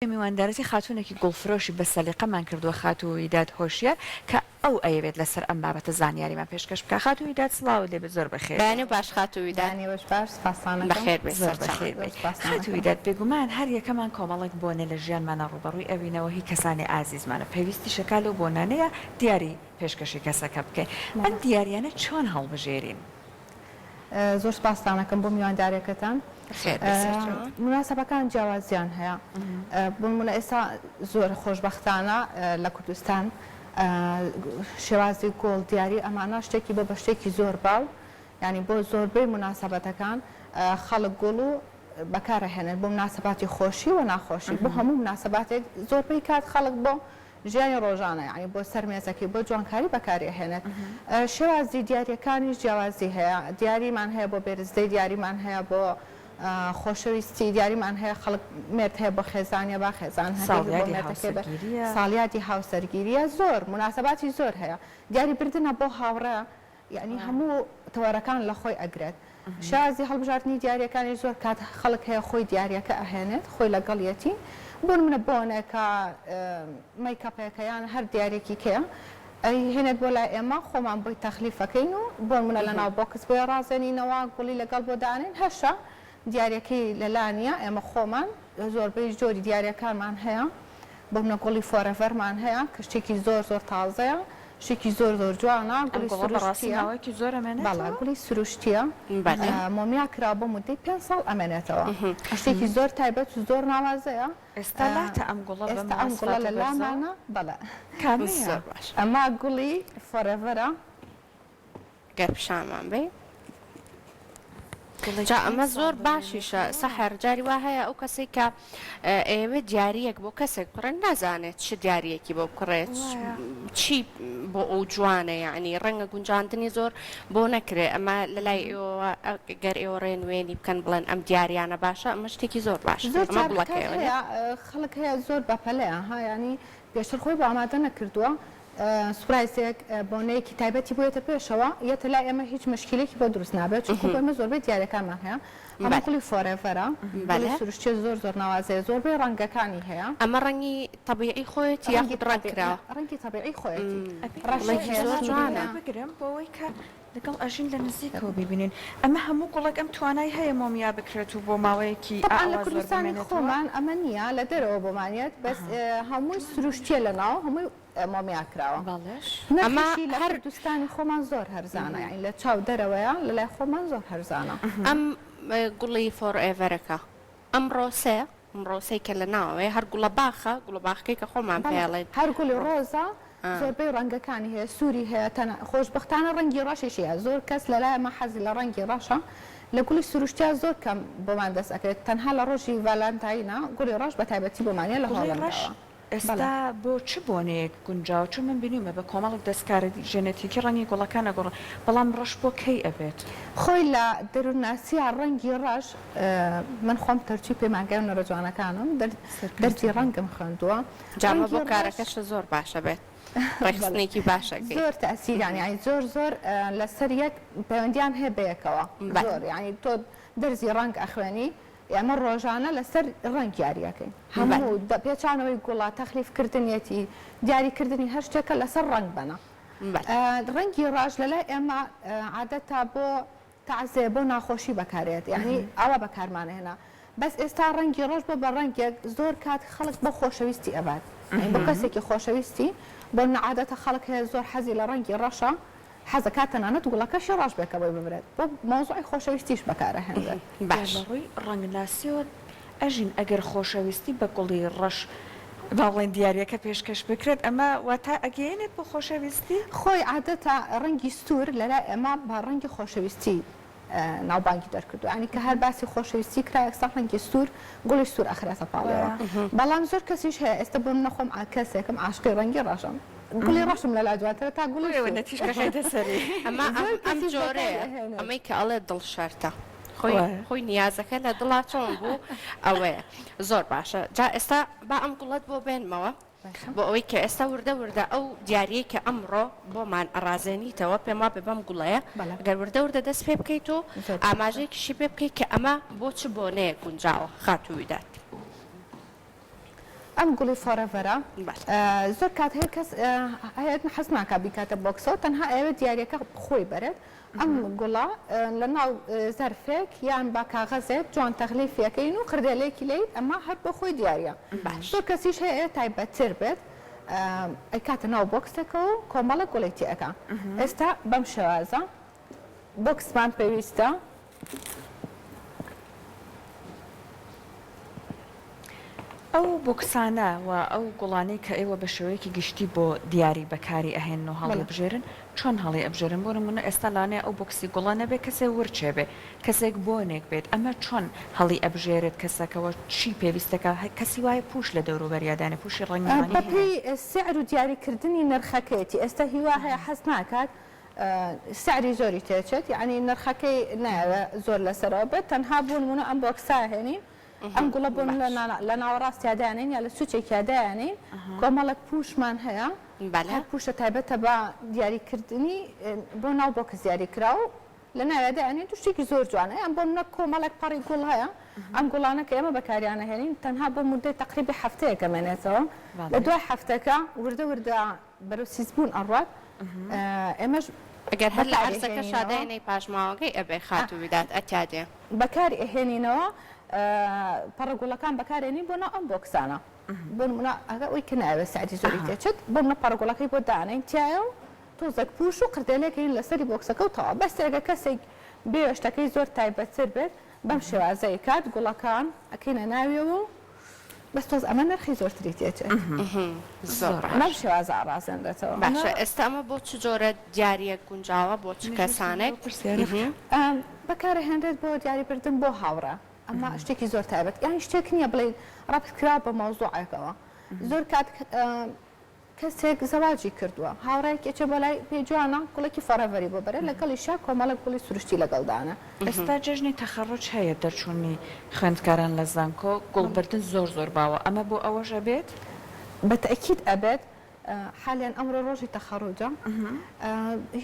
میواندارەتی خاتوونێکی گوڵفرۆشی بە سەلیقەمان کردووە خاتوو ویداد هۆشیار کە ئەو ئەیەوێت لەسەر ئەم بابەتە زانیاریمان پێشکەش بکا خاتوو ویداد سڵاوت لێ بێت زۆر بەخێر بەیانی باش خاتوو ویداد. بەیانی باش سوپاستان ئەکەم. بەخێر بێی زۆر سەرچاوە. بەخێر زۆر بێی سوپاستان خاتوو ئەکەم. ویداد بێگومان هەر یەکەمان کۆمەڵێک بۆنە لە ژیانمانا ڕووبەڕووی ئەبینەوە هی کەسانی ئازیزمانە پێویستیشە کا لەو بۆنانەیا دیاری پێشکەشی کەسەکە بکەین ئەم بەڵێ. دیاریانە چۆن هەڵبژێرین؟ زۆر سوپاستان ئەکەم بۆ میوانداریەکەتان. بەخێر بێی سەرچاوە. موناسەبەکان جیاوازیان هەیە بۆ نمونە ئێستا زۆر خۆشبەختانە لە کوردستان شێوازی گوڵ دیاری ئەمانە شتێکی بۆ بە شتێکی زۆر باو یانی بۆ زۆربەی موناسەبەتەکان خەڵک گوڵ و بەکارئەهێنێت بۆ موناسەباتی خۆشی و ناخۆشی بۆ هەموو موناسەباتێک زۆربەی کات خەڵک بۆ ژیانی ڕۆژانە یانی بۆ سەر مێزەکەی بۆ جوانکاری بەکاری ئەهێنێت شێوازی دیاریەکانیش جیاوازی هەیە دیاریمان هەیە بۆ بێرزدەی دیاریمان هەیە بۆ خۆشەویستی دیاریمان هەیە خەڵک مێرد هەیە بۆ خێزانە با خێزان هەبێت بۆ ساڵیادی مێردەکەی بە هاوسەرگیریە. ساڵیادی هاوسەرگیریە زۆر موناسەباتی زۆر هەیە دیاری بردنە بۆ هاوڕێ یەعنی هەموو تەوەرەکان لە خۆی ئەگرێت. شێوازی هەڵبژاردنی دیاریەکانیش زۆر کات خەڵک هەیە خۆی دیاریەکە ئەهێنێت خۆی لەگەڵیەتی بۆ نمونە بۆنێکە مەیکەپێکە یان هەر دیاریەکی کەیە ئەیهێنێت بۆ لای ئێمە خۆمان بۆی تەخلیفەکەین و بۆ نمونە لەناو box بۆی ڕازێنینەوە گوڵی لەگەڵ بۆ دانێین هەشە دیاریەکەی لەلا نیە ئێمە خۆمان زۆربەی جۆری دیاریەکانمان هەیە بۆ منە گوڵی forever مان هەیە کە شتێکی زۆر زۆر تازەیە شتێکی زۆر زۆر جوانە ئەم گوڵی گوڵە بەڕاستی سروشتیە ماوەیەکی زۆر بەڵێ ئەمێنێتەوە؟ گوڵی سروشتیە بەڵێ. مۆمیا کراوە بۆ مودەی پێنج ساڵ ئەمێنێتەوە شتێکی زۆر تایبەت و زۆر ناوازەیە ئێستا لاتە ئەم گوڵە بەم ئێستا ئەم گوڵە مواصفاتە لە بەرزەوە؟ لامانە بەڵێ کامەیە؟ زۆر باشە. ئەمە گوڵی forever ە. گەر پیشانمان بەی جا ئەمە زۆر باشیشە سەحەر جاری وا هەیە ئەو کەسێک کە ئەیەوێت دیارریەک بۆ کەسێک بکڕێت نازانێت چ دیارریەکی بۆ بکڕێت چی بۆ ئەو جوانە یعنی ڕەنگە گونجاندنی زۆر بۆ نەکرێ ئەمە لە لای ئێوە گەر ئێوە ڕێنوێنی بکەن بڵێن ئەم دیاریانە باشە ئەمە شتێکی زۆر باش زۆر هەیە خەڵک هەیە زۆر بەپەلەیە ها ینی پێشتر خۆی بۆ ئامادە نەکردووە سوپرایزێک، بۆنەیەکی تایبەتی بۆ یەتە پێشەوە، یەتە لای ئێمە هیچ مشکیلێکی بۆ دروست نابێت، چونکو بۆ ئێمە زۆربەی دیاریەکانمان هەیە، ئەمە گوڵی forever ە، گوڵی سروشتیە زۆر زۆر ناوازەیە، زۆربەی ڕەنگەکانی هەیە. ئەمە ڕەنگی تەبیعی خۆیەتی یاخود ڕەنگ کراوە؟ ڕەنگی تەبیعی خۆیەتی. ڕەشی هەیە زۆر جوانە. بگرم بۆ ئەوەی کە لەگەڵ ئەژین لە نزیکەوە بیبینین. ئەمە هەموو گوڵێک ئەم توانای هەیە مۆمیا بکرێت و بۆ ماوەیەکی تەبعەن لە ئاوا زۆر کوردستانی بمێنێتەوە؟ خۆمان ئەمە نییە، لە دەرەوە بۆمان یەت، بەس هەمووی سروشتیە لەناو هەمووی مۆمیا کراوە. بەڵێش. ئەمە نرخیشی لە هەر. کوردستانی خۆمان زۆر هەرزانە یانی لە چاو دەرەوەیە لە لای خۆمان زۆر هەرزانە. ئەم گوڵی forever ەکە ئەم ڕۆسەیە؟ ئەم ڕۆسەی کە لە ناوەوەیە هەر گوڵە باخە؟ گوڵە باخەکەی کە خۆمان بەڵێ پێی ئەڵێین هەر گوڵی ڕۆز. ڕۆزە زۆربەی ڕەنگەکانی هەیە سووری هەیە تەنە خۆشبەختانە ڕەنگی ڕەشیشی هەیە زۆر کەس لە لای ئێمە حەزی لە ڕەنگی ڕەشە لە گوڵی سروشتیا زۆر کەم بۆمان دەست ئەکەوێت تەنها لە ڕۆژی ڤالانتاینە گوڵی ڕەش بە تایبەتی بۆمان یە لە گوڵی ڕەش هۆڵەنداوە. ئێستا بۆ چ بۆنەیەک گونجاوە؟ چون من بینیومە بە کۆمەڵێک دەستکاری ژێنێتیکی ڕەنگی گوڵەکان ئەگۆڕن، بەڵام ڕەش بۆ کەی ئەبێت؟ خۆی لە دەروونناسییا ڕەنگی ڕەش، من خۆم دەرچووی پەیمانگای هونەرە جوانەکانم، دەرسی ڕەنگم خوێندووە، جا ئەمە بۆ ڕەنگی ڕەش. کارەکەشت زۆر باشە بێت ڕێکخستنێکی باش ئەکەی. زۆر تەئسیریان یانی زۆر زۆر لەسەر یەک پەیوەندیان هەیە بەیەکەوە زۆر یانی تۆ دەرزی ڕەنگ ئەخوێنی ئێمە ڕۆژانە لەسەر ڕەنگ یاری ئەکەین هەموو پێچانەوەی گوڵە تەخلیف کردنیەتی دیاری کردنی هەر شتێکە لەسەر ڕەنگ بەنە ڕەنگی ڕەش لەلای ئێمە عادەتە بۆ تەعزێ بۆ ناخۆشی بەکارێت یعنی ئاوا بەکارمان هێنا بەس ئێستا ڕەنگی ڕەش بۆ بە ڕەنگێک زۆر کات خەڵک بۆ خۆشەویستی ئەبات بۆ کەسێکی خۆشەویستی بۆ عادەتە خەڵک هەیە زۆر حەزی لە ڕەنگی ڕەشە حەزەکات تەنانەت گوڵەکەشی ڕەش بێت کە بۆی ببرێت بۆ مەوزوعی خۆشەویستیش بەکارئەهێنرێت. باش. لە ڕووی ڕەنگناسیەوە ئەژین ئەگەر خۆشەویستی بە گوڵی ڕەش با بڵێین دیاریەکە پێشکەش بکرێت ئەمە واتا ئەگەیەنێت بۆ خۆشەویستی؟ خۆی عادەتە ڕەنگی سوور لەلای ئێمە بە ڕەنگی خۆشەویستی ناوبانگی دەرکردووە یانی کە هەر باسی خۆشەویستی کرا یەکسەر ڕەنگی سوور گوڵی سوور ئەخرێتە پاڵیەوە بەڵام زۆر کەسیش هەیە ئێستا بۆ منە خۆم کەسێکم عاشقی ڕەنگی ڕەشم گوڵی ڕەشم لەلا جوانترە تا گوڵی بۆیە سوور. نەتیشکەکەیتە سەری. ئەمە ئەم زۆر ئەم کەسیش جۆرەیە بەکاری ئەهێنێت. ئەمەی کە ئەڵێ دڵ شەرتە خۆی وایە. خۆی نیازەکە لە دڵا چۆن بوو ئەوەیە زۆر باشە جا ئێستا با ئەم گوڵەت بۆ بێنمەوە باشە. بۆ ئەوەی کە ئێستا وردە وردە ئەو دیاریەی کە ئەمڕۆ بۆمان ئەڕازێنیتەوە پێم وابێ بەم گوڵەیە بەڵێ. گەر وردە وردە دەست پێ بکەیت و زۆر باشە. ئاماژەیەکیشی پێ بکەیت کە ئەمە بۆ چ بۆنەیەک گونجاوە خاتوو ویداد. ئەم گوڵی forever ە زۆر کات هەیە کەس هەیە حەز ناکا بیکاتە بۆکسەوە تەنها ئەیەوێت دیاریەکە خۆی بەرێت ئەم گوڵە لە ناو زەرفێک یان بە کاغەزێک جوان تەغلیفی ئەکەین و قردێلەیەکی لێیت ئەمە هەر بۆ خۆی دیاریە زۆر کەسیش هەیە تایبەتتر بێت ئەیکاتە ناو بۆکسێکەوە و کۆمەڵێک گوڵی تێ ئەکا ئێستا بەم شێوازە بۆکسمان پێویستە. ئەو بۆکسانە و ئەو گوڵانەی کە ئێوە بە شێوەیەکی گشتی بۆ دیاری بەکاری ئەهێنن و هەڵیئەبژێرن چۆن هەڵی ئەبژێرن؟ بۆ نموونە ئێستا لەوانەیە ئەو بۆکسی گوڵە نەبێ کەسێ ورچێ بێ، کەسێک بۆنێک بێت، ئەمە چۆن هەڵی ئەبژێرێت کەسەکە و چی پێویستەکا؟ کەسی وایە پووش لە دەوروبەریا دانێ، پووشی ڕەنگی ڕەنگی بە پێی سعر و دیاریکردنی نرخەکەیەتی، ئێستا هیوا هەیە حەز ناکات سعری زۆری تێچێت یەعنی نرخەکەی نایەوێ زۆر لەسەرەوە بێت تەنها بۆ نموونە ئەم بۆکسە ئەهێنین ئەم گوڵە بۆ لە ناوەڕاستیا دانێین یا لە سوچێکیا دایانێین کۆمەڵێک پووشمان هەیە هەر پووشە تایبەتە بە دیاریکردنی بۆ ناو بۆکس دیاریکراو لە ناویا دایانێین تو شتێکی زۆر جوانە یان بۆ نمونە کۆمەڵێک پەڕی گوڵ هەیە ئەم گوڵانە کە ئێمە بەکاریان ئەهێنین تەنها بۆ مودەی تەقریبی هەفتەیەک ئەمێنێتەوە لە دوای هەفتەکە وردە وردە بەرەو سیسبوون ئەڕوات ئێمەش ئەگەر هەر لە عەرزەکەشا داینەی پاشماوەکەی ئەبێ خاتوو ویداد ئەتیا دێ. بەکاری ئەهێنینەوە پەڕە گوڵەکان بەکارێنین بۆ ناو ئەم بۆکسانە بۆ نمونە ئەگە ئەوی کە نایەوێت سعری زۆری تێچێت بۆ منە پەڕە گوڵەکەی بۆ دانێین تایە و تۆزێک پوش و قردێلێک هەین لەسەری بۆکسەکە و تەواو بەس ئەگەر کەسێک بێ شتەکەی زۆر تایبەتتر بێت بەم شێوازە ئەیکات گوڵەکان ئەکەینە ناویەوە و بەس تۆز ئەمە نرخی زۆرتری تێچێت زۆر بەم شێوازە ئەڕازێنرێتەوە. باشە ئێستا ئەمە بۆ چ جۆرە دیاریەک گونجاوە بۆ چ کەسانێک؟ بەکارئەهێنرێت بۆ دیاری بردن بۆ هاوڕێ ئەمە شتێکی زۆر تایبەت یانی شتێک نییە بڵێی ڕەبت کراوە بە مەوزوعێکەوە زۆر کات کەسێک زەواجی کردووە هاوڕێیەکی ئەچێ بۆ لای پێی جوانە گوڵێکی forever ی بۆ بەرێ لەگەڵیشا کۆمەڵێک گوڵی سروشتی لەگەڵ دانە. ئێستا جەژنی تەخەڕوج هەیە دەرچوونی خوێندکاران لە زانکۆ گوڵ بردن زۆر زۆر باوە ئەمە بۆ ئەوەش ئەبێت؟ بە تەئکید ئەبێت حالیەن ئەمڕۆ ڕۆژی تەخەڕوجە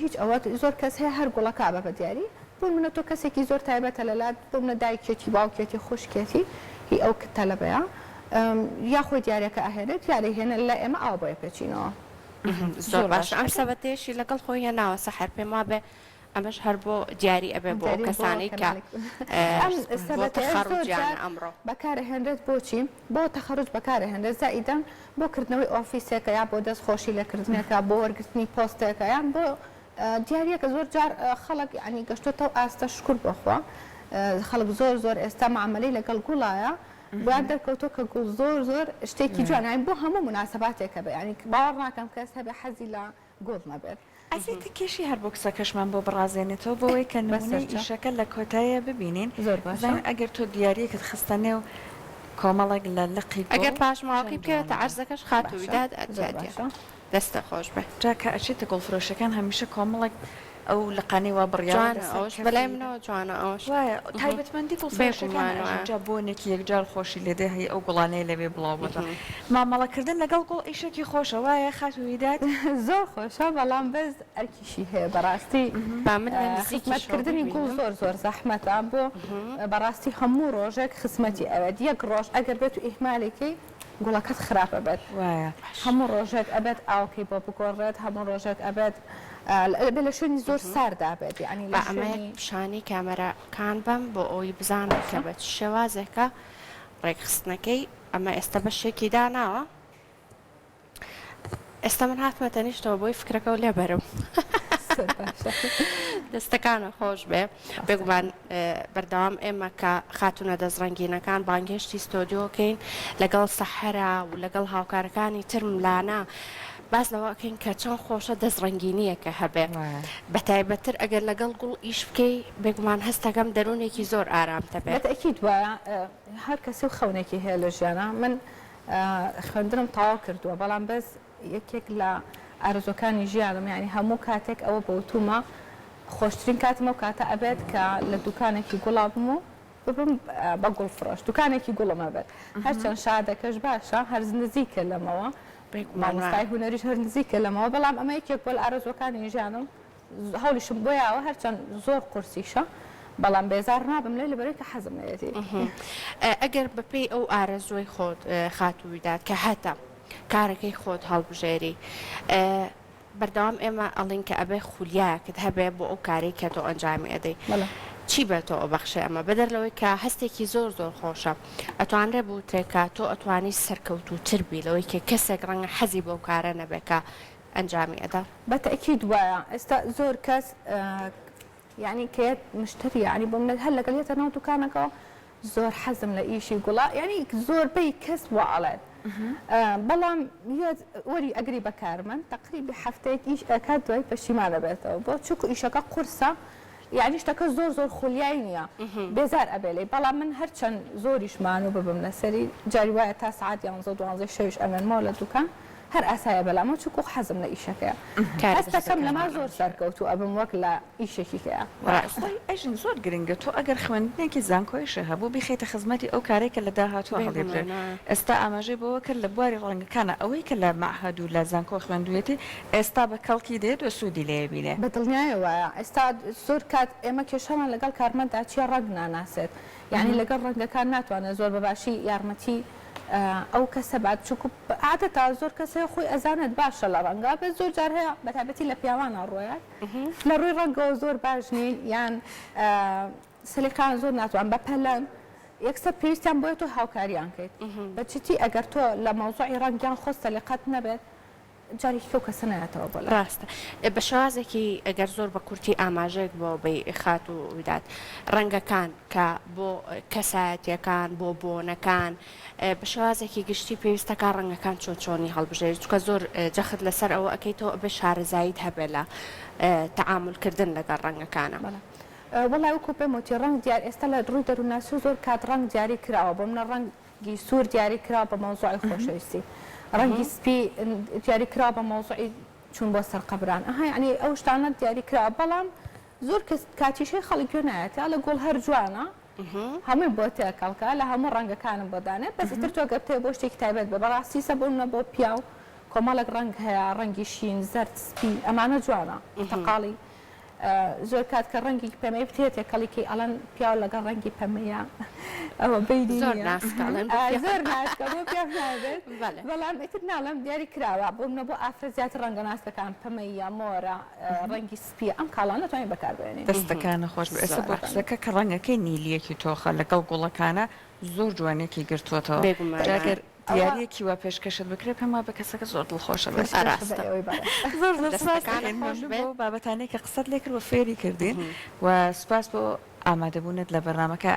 هیچ ئەوە زۆر کەس هەیە هەر گوڵەکە ئەبا بە دیاری بۆ نمونە تۆ کەسێکی زۆر تایبەتە لەلات بۆ منە دایکێتی باوکێتی خوشکێتی هی ئەو تەلەبەیە یا خۆی دیارەکە ئەهێنێت یا دەیهێنێت لای ئێمە ئاوا بۆی ئەپێچینەوە. زۆر باشە ئەم سەبەتەیەشی لەگەڵ خۆی هێناوە سەحەر پێم وابێ ئەمەش هەر بۆ دیاری ئەبێ بۆ ئەو کەسانەی کە بۆ تەخەڕوجیانە ئەمڕۆ. بەکارئەهێنرێت بۆچی؟ بۆ تەخەڕوج بەکارئەهێنرێت زائیدەن بۆ کردنەوەی ئۆفیسێکە یا بۆ دەست خۆشی لێکردنێکە بۆ وەرگرتنی پۆستێکە یان بۆ دیاریەکە زۆر جار خەڵک یانی گەشتۆتە ئەو ئاستە شکور بۆ خوا خەڵک زۆر زۆر ئێستا مامەلەی لەگەڵ گوڵایە بۆیان دەرکەوتووە کە گوڵ زۆر زۆر شتێکی جوانە یانی بۆ هەموو موناسەباتێک هەبێ یانی باوەڕ ناکەم کەس هەبێ حەزی لە گوڵ نەبێت. ئەزیتە کێشی هەر بۆکسەکەشمان بۆ بڕازێنێتەوە بۆوەی کە نمونەی ئیشەکە لە کۆتاییا ببینین زۆر باشە. بزانین ئەگەر تۆ دیاریەکت خستە نێو کۆمەڵێک لە لقی گوڵ ئەگەر پاشماوەکەی چەند بکەوێتە جوانە. عەرزەکەش خاتوو باشە ویداد زۆر ئەتیا دێ. باشە. دەستت خۆش بێ. جا کە ئەچیتە گوڵفرۆشەکان هەمیشە کۆمەڵێک ئەو لقانەی وا بڕیاوە جوانە لەسەر ئەوەش بەلای کەفی منەوە جوانە ئەوەش. وایە تایبەتمەندی گوڵفرۆشەکان بێگومان ئەژی وایە. جا بۆنێکی یەکجار خۆشی لێ دێ هەی ئەو گوڵانەی لەوێ بڵاو بۆتەوە مامەڵە کردن لەگەڵ گوڵ ئیشێکی خۆشە وایە خاتوو ویداد؟ زۆر خۆشە بەڵام بەس ئەرکیشی هەیە بەڕاستی با من لە خزمەت نزیکیشەوە کردنی گوڵ ببینم. زۆر زۆر زەحمەتە بۆ بەڕاستی هەموو ڕۆژێک خزمەتی ئەوێت یەک ڕۆژ ئەگەر بێت و ئیهمالی کەی گوڵەکەت خراپ ئەبێت وایە. هەموو ڕۆژێک ئەبێت ئاوەکەی بۆ بگۆڕێت هەموو ڕۆژێک ئەبێت ئەبێت لە شوێنی زۆر ساردا بێت یانی با لە ئەمە یەک شوێنی. پیشانی کامەرەکان بەم بۆ ئەوەی بزانن کە باشە. بە چ شێوازێکە ڕێکخستنەکەی ئەمە ئێستا بەشێکی داناوە. ئێستا من هاتمە تەنیشتەوە بۆی فکرەکەو لێ بەرم. دەستەکانە خۆش بێ بێگومان بەردەوام ئێمە کە خاتونە دەستڕەنگینەکان بانگهێشتی ستۆدیۆکەین لەگەڵ سەحرا و لەگەڵ هاوکارەکانی ترم لانا باس لەوە ئەکەین کە چەند خۆشە دەستڕەنگینیەکە هەبێ بە تایبەتتر ئەگەر لەگەڵ گوڵ ئیش بکەی بێگومان هەستەکەم دەروونێکی زۆر ئارام دەبێ. بەتەئکید وایە هەر کەسێ و خەونێکی هەیە لە ژیانا من خوێندنم تەواو کردووە بەڵام بەس یەکێک لە ئارەزووەکانی ژیانم یانی هەموو کاتێک ئەوە بەوتومە خۆشترین کاتم ئەو کاتە ئەبێت کە لە دوکانێکی گوڵا بم و ببم بە گوڵ فرۆش دوکانێکی گوڵم هەبێت هەرچەند شادەکەش باشە هەر نزیکە لەمەوە مامۆستای هونەریش هەر نزیکە لەمەوە بەڵام ئەمە یەکێک بووە لە ئارەزووەکانی ژیانم هەوڵیشم بۆ یاوە هەرچەند زۆر قورسیشە. بەڵام بێزار نابم لێی لەبەرئەوەی کە حەزم لێیەتی. ئەگەر بەپێی ئەو ئارەزووەی خۆت خاتوو ویداد کە هەتە کارەکەی خۆت هەڵبژێری بەردەوام ئێمە ئەڵین کە ئەبێ خولیایەکت هەبێ بۆ ئەو کارەی کە تۆ ئەنجامی ئەدەی چی بە تۆ ئەبەخشێ ئەمە بەدەر لەوەی کە هەستێکی زۆر زۆر خۆشە ئەتوانرێ بوترێ کە تۆ ئەتوانی سەرکەوتووتر بی لەوەی کە کەسێک ڕەنگە حەزی بەو کارە نەبێ کە ئەنجامی ئەدا. بە تەئکید وایە ئێستا زۆر کەس یانی کە یەت مشتری یانی بۆ منە هەر لەگەڵ یەتە ناو دوکانەکەوە زۆر حەزم لە ئیشی گوڵە یانی زۆربەی کەس وا ئەڵێت بەڵام یەت وەری ئەگری بە کارمەند تەقریبی هەفتەیەک ئیش ئەکات دوای پەشیمان ئەبێتەوە بۆ چونکو ئیشەکە قورسە یانی شتەکە زۆر زۆر خولیای نییە بێزار ئەبێ لێی بەڵام من هەرچەند زۆریش مانوو ببم لەسەری جاری وایە تا سەعات یانزە و دوانزەی شەویش ئەمێنمەوە لە دوکان هەر ئاسایە بەلامەوە چونکو حەزم لە ئیشەکەیە هەستەکەم لەما زۆر سەرکەوتوو ئەبم وەک لە ئیشێکی کەیە. خۆی ئەژین زۆر گرنگە تۆ ئەگەر خوێندنێکی زانکۆیشت هەبوو بیخەیتە خزمەتی ئەو کارەی کە لە داهاتووە هەڵیبژێری ئێستا ئاماژەی بەوە کرد لە بواری ڕەنگەکانە ئەوەی کە لە مەعهەد و لە زانکۆ خوێندوویەتی ئێستا بە کەڵکی دێت و سوودی لێ ئەبینێ. بە دڵنیایەوە وایە ئێستا زۆر کات ئێمە کێشەمان لەگەڵ کارمەندا چیە ڕەنگ ناناسێت یانی لەگەڵ ڕەنگەکان ناتوانێت زۆر بە باشی یارمەتی ئەو کەسە بات چونکو عادەتا زۆر کەس هەیە خۆی ئەزانێت باشە لە ڕەنگا بەس زۆر جار هەیە بەتایبەتی لە پیاوانا ڕۆیات لە ڕووی ڕەنگەوە زۆر باش نین یان سەلیقەیان زۆر ناتوان بە پەلەن یەکسەر پێویستیان بۆیە تۆ هاوکاریان کەیت بە جدی ئەگەر تۆ لە مەوزوعی ڕەنگ یان خۆت سەلیقەت نەبێت جارێکی کەو کەسە نایەتەوە بۆ لات. ڕاستە. بە شێوازێکی گەر زۆر بە کورتی ئاماژەیەک بۆ بەی خاتوو وداد. ڕەنگەکان کە بۆ کەسایەتیەکان، بۆ بۆنەکان، بە شێوازێکی گشتی پێویستە کا ڕەنگەکان چۆن چۆنی هەڵبژێری چونکە زۆر جەخت لەسەر ئەوە ئەکەیتەوە ئەبێ شارەزاییت هەبێ لە تەعامول کردن لەگەڵ ڕەنگەکانا. بەڵێ. وەڵای وەکو پێم وتی ڕەنگ دیار ئێستا لە ڕووی دەروونناسی زۆر کات ڕەنگ دیاری کراوە بۆ منە ڕەنگ ڕەنگی سوور دیاری کراوە بە مەوزوعی خۆشەویستی ڕەنگی سپی دیاری کراوە بە مەوزوعی چوون بۆ سەر قەبران ئەها یعنی ئەو شتانە دیاری کراوە بەڵام زۆر کەس کاتیش هەیە خەڵک گوێ نایەتێ ئەڵێ گوڵ هەر جوانە هەمووی بۆ تێکەڵکە لە هەموو ڕەنگەکانم بۆ دانێ بەس ئیتر تۆ گەر بتەوێ بۆ شتێکی تایبەت بێ بەڕاستی سە بۆ نمونە بۆ پیاو کۆمەڵێک ڕەنگ هەیە ڕەنگی شین زەرد سپی ئەمانە جوانە پرتەقاڵی زۆر کات کە ڕەنگی پەمەیی بتەوێ تێکەڵی کەی ئەڵێن پیاو لەگەڵ ڕەنگی پەمەیە ئەوە بەینی زۆر ناسکە ئەڵێن بۆ پیاو زۆر ناسکە بۆ پیاو نابێت بەڵام ئیتر ناڵێم دیاری کراوە بۆ منە بۆ ئافرەت زیاتر ڕەنگە ناسکەکان پەمەییە مۆرە ڕەنگی سپیە ئەم کاڵانە توانین بەکاربهێنین. دەستەکانت خۆش بێت ئێستا بۆکسەکە کە ڕەنگەکەی نیلیەکی تۆخە لەگەڵ گوڵەکانە زۆر جوانیەکی گرتووەتەوە بێگومان. جا گەر دیاریەکی وا پێشکەشت بکرێت پێم وابێ کەسەکە زۆر دڵخۆشە بێت. پێشکەش بە ئێوەی بەڕێز. زۆر زۆر سوپاس دەستەکانت دەکەین خۆش مەمنون بێت. بۆ بابەتانەی کە قسەت لێ کرد و فێری کردین و سوپاس بۆ ئامادەبوونت لە بەرنامەکە.